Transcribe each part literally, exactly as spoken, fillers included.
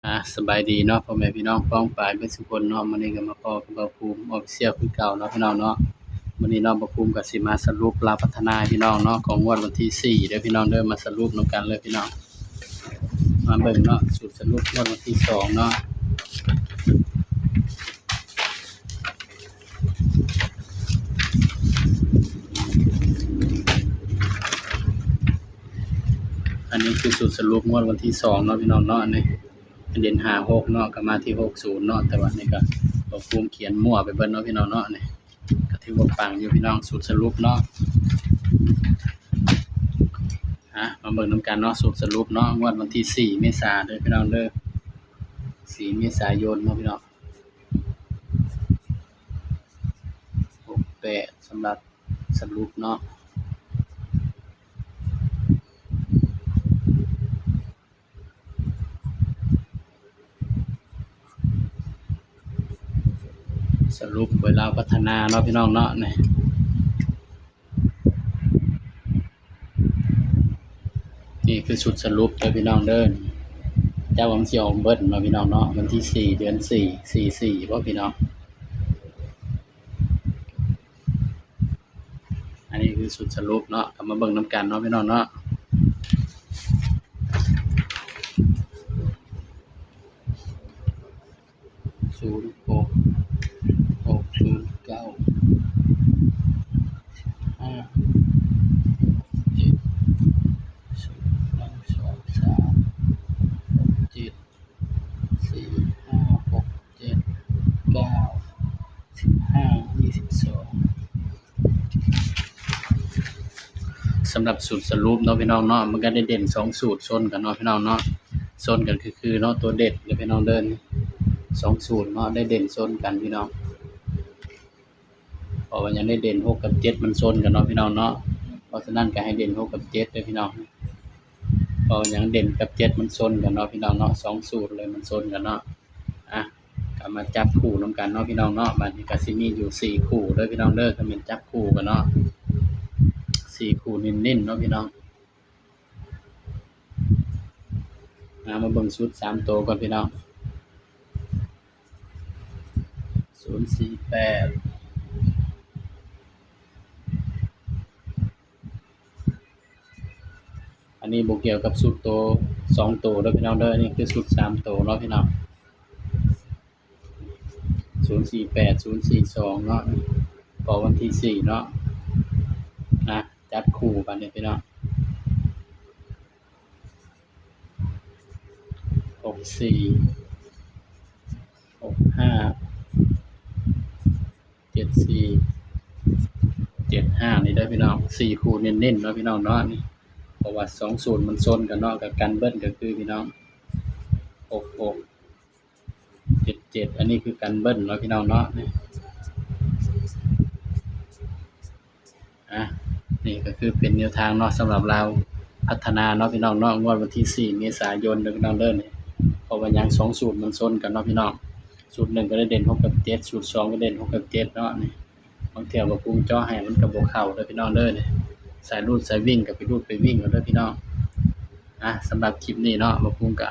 อ่ะ สบายดีเนาะ พ่อแม่พี่น้องป้องปายเบิดสุคนเนาะ มื้อนี้ก็มาพ้อกับบ่าวภูมิ Official คือเก่าเนาะพี่น้องเนาะ มื้อนี้เนาะ บ่าวภูมิก็สิมาสรุปลาวพัฒนาให้พี่น้องเนาะ ของงวดวันที่สี่เด้อพี่น้องเด้อ มาสรุปนำกันเลยพี่น้อง มาเบิ่งเนาะ สูตรสรุปงวดวันที่สองเนาะ อันนี้คือสูตรสรุปงวดวันที่สองเนาะพี่น้องเนาะ อันนี้เด่นห้าหกเนาะ ก็มาที่หกศูนย์เนาะ แต่ว่านี่ก็บ่าวภูมิเขียนมั่วไปเบิดเนาะพี่น้องเนาะ อันนี้ก็ถือว่าปังอยู่พี่น้อง สูตรสรุปเนาะ อ่ะ มาเบิ่งนำกันเนาะ สูตรสรุปเนาะ งวดวันที่สี่เมษาเด้อพี่น้องเด้อ สี่เมษายนเนาะพี่น้อง หกแปด สำหรับสรุปเนาะ สรุปหวยลาวพัฒนาเนาะพี่น้องเนาะ นี่ นี่คือชุดสรุปเด้อพี่น้องเด้อ จักว่ามันสิออกเบิดเนาะพี่น้องเนาะ วันที่สี่ เดือนสี่ สี่สี่ บ่พี่น้อง อันนี้คือชุดสรุปเนาะ ก็มาเบิ่งนำกันเนาะพี่น้องเนาะ ศูนย์หก หกศูนย์เก้า ห้า เจ็ด ศูนย์ หนึ่ง สอง สาม เจ็ด สี่ ห้า หก เจ็ด เก้า สิบห้า ยี่สิบสอง สำหรับสูตรสรุปเนาะพี่น้องเนาะ มันก็ได้เด่นสองสูตรชนกันเนาะพี่น้องเนาะ ชนกันคือๆเนาะ ตัวเด่นเด้อพี่น้องเด้อ สองสูตรเนาะ ได้เด่นชนกันพี่น้อง เพราะว่ายังได้เด่นหกกับเจ็ดมันชนกันเนาะพี่น้องเนาะ เพราะฉะนั้นก็ให้เด่นหกกับเจ็ดเด้อพี่น้อง เพราะยังเด่นกับเจ็ดมันชนกันเนาะพี่น้องเนาะ สองสูตรเลยมันชนกันเนาะ อ่ะ ก็มาจับคู่นำกันเนาะพี่น้องเนาะ บัดนี้ก็สิมีอยู่สี่คู่เด้อพี่น้องเด้อ ก็แม่นจับคู่กันเนาะ สี่คู่เน้นๆเนาะพี่น้อง อ่ะ มาเบิ่งชุดสามตัวก่อนพี่น้อง ศูนย์สี่แปด อันนี้บ่เกี่ยวกับชุดโตสองโตเด้อพี่น้องเด้อ อันนี้คือชุดสามโตเนาะพี่น้อง ศูนย์สี่แปด ศูนย์สี่สอง เนาะ ก็วันที่สี่เนาะ นะ จับคู่กันเนี่ยพี่น้อง หกสี่ หกห้า เจ็ดสี่ เจ็ดห้า นี่เด้อพี่น้อง สี่คู่เน้นๆเนาะพี่น้องเนาะ นี่ เพราะว่าสองสูตรมันชนกันเนาะ กับกันเบิ้ลก็คือพี่น้อง หกหก เจ็ดเจ็ด อันนี้คือกันเบิ้ลเนาะพี่น้องเนาะ นี่ อ่ะ นี่ก็คือเป็นแนวทางเนาะ สำหรับลาวพัฒนาเนาะพี่น้องเนาะ งวดวันที่สี่เมษายนเด้อพี่น้องเด้อ นี่ เพราะว่ายังสองสูตรมันชนกันเนาะพี่น้อง สูตรหนึ่งก็ได้เด่นหกกับเจ็ด สูตรสองก็เด่นหกกับเจ็ดเนาะ นี่ บางเทื่อบ่าวภูมิเจาะให้มันก็บ่เข้าเด้อพี่น้องเด้อ นี่ สายรูดสายวิ่งก็ไปรูดไปวิ่งเอาเด้อพี่น้อง อ่ะ สำหรับคลิปนี้เนาะ บ่าวภูมิก็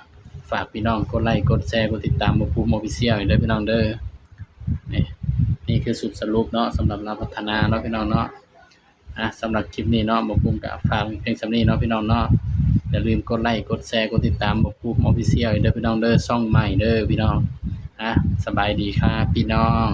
ฝากพี่น้องกดไลค์ กดแชร์ กดติดตามบ่าวภูมิ Official อีกเด้อพี่น้องเด้อ นี่ นี่คือชุดสรุปเนาะ สำหรับลาวพัฒนาเนาะพี่น้องเนาะ อ่ะ สำหรับคลิปนี้เนาะ บ่าวภูมิก็ฝากเพียงส่ำนี้เนาะพี่น้องเนาะ อย่าลืมกดไลค์ กดแชร์ กดติดตามบ่าวภูมิ Official อีกเด้อพี่น้องเด้อ ช่องใหม่เด้อพี่น้อง อ่ะ สบายดีครับพี่น้อง